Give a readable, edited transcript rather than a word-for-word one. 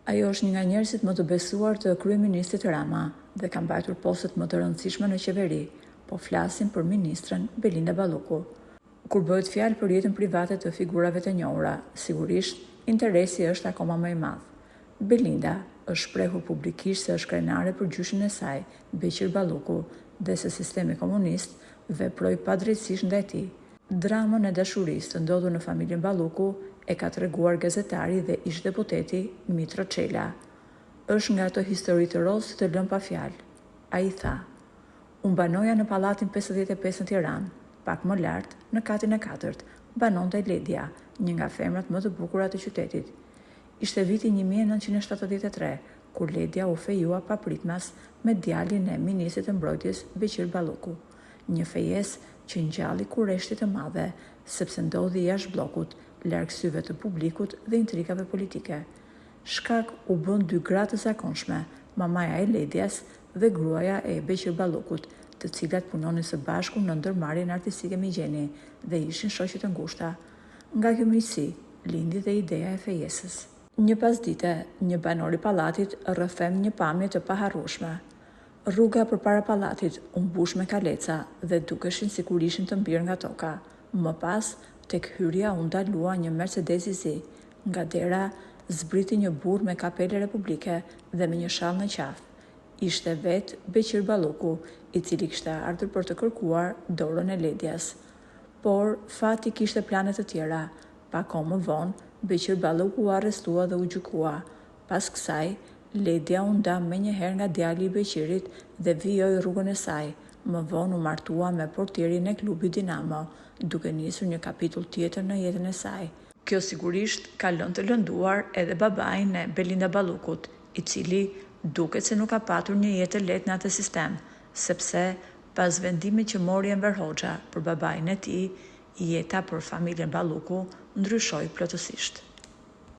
Ajo është një nga njerëzit më të besuar të kryeministrit Rama dhe ka mbajtur postet më të rëndësishme në qeveri, po flasim për ministren Belinda Balluku. Kur bëhet fjalë për jetën private të figurave të njohura, sigurisht, interesi është akoma më i madh. Belinda është shprehur publikisht se është krenare për gjyshin e saj, Beqir Balluku, dhe se sistemi komunist veproi padrejtësisht ndaj tij. Dramën e dashurisë të ndodhur në familjen Balluku e ka treguar gazetari dhe ish-deputeti Mitro Çela. Është nga ato historitë rozë që të lënë pa fjalë. Ai tha, Unë banoja në pallatin 55 në Tiranë, pak më lart, në katin e katërt, banonte Ledia, një nga femrat më të bukura të qytetit. Ishte viti 1973, kur Ledia u fejua papritmas me djalin e ministrit të mbrojtjes Beqir Balluku. Një fejesë që ngjalli kureshtje të madhe, sepse ndodhi jashtë bllokut, larg syve të publikut dhe intrigave politike. Shkak u bënë dy gra të zakonshme, mamaja e Ledias dhe gruaja e Beqir Ballukut, të cilat punonin së bashku në ndërmarrjen artistike Migjeni dhe ishin shoqe të ngushta. Nga kjo miqësi, lindi dhe ideja e fejesës. Një pasdite, një banor i pallatit rrëfen një pamje të paharrueshme. Rruga përpara pallatit u mbush me kaleca dhe dukeshin sikur ishin të mbirë nga toka. Më pas, tek hyrja u ndalua një Mercedes i zi. Nga dera zbriti një burrë me kapele republike dhe me një shall në qafë. Ishte vetë Beqir Balluku, i cili kishte ardhur për të kërkuar dorën e Ledias. Por, fati kishte plane të tjera. Pak kohë më vonë, Beqir Balluku u arrestua dhe u gjykua. Pas kësaj, Ledia u nda menjëherë nga djali i Beqirit dhe vijoi rrugën e saj, më vonë u martua me portierin e klubit Dinamo, duke nisur një kapitull tjetër në jetën e saj. Kjo sigurisht ka lënë të lënduar edhe babain e Belinda Ballukut, i cili duket se nuk ka patur një jetë të lehtë në atë sistem, sepse pas vendimit që mori Enver Hoxha për babain e tij, jeta për familjen Balluku ndryshoi plotësisht.